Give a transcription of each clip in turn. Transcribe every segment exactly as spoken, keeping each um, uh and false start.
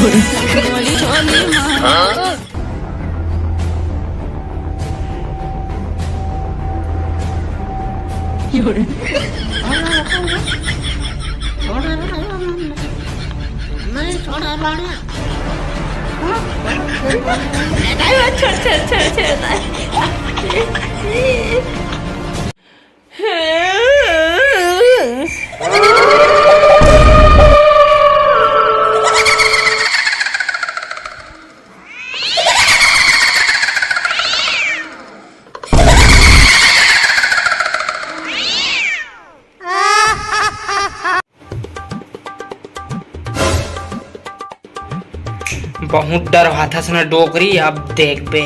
छोड़, छोड़, छोड़, छोड़। बहुत डरवाथस न डोकरी, अब देखबे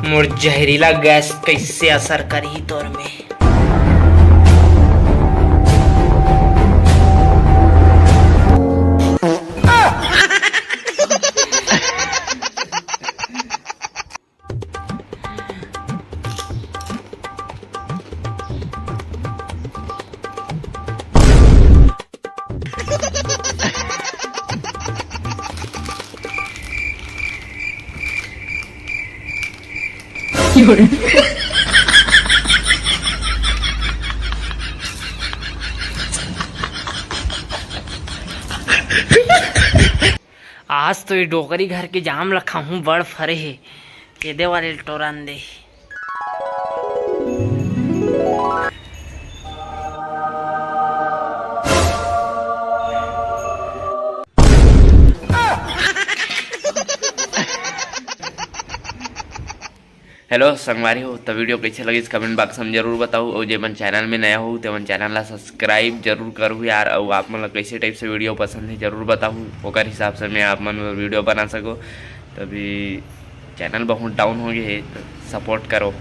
मोर जहरीला गैस कइसे असर करही तोर में। आज तो ये डोकरी घर के जाम ल खाहूं, बड़ फरे हे। ये दे वाले टोरन दे। Hello संगवारी हो, त video कइसे लगिस comment box में जरूर बताहू। अउ जेमन channel में नया हो तेमन channel ला subscribe जरूर करहू यार। अउ आप मन ला कइसे type से video पसंद हे जरूर बताहू, ओकर हिसाब से मैं आप मन बर video बना सको। तभी channel बहुत down हो गए हे, त support करो।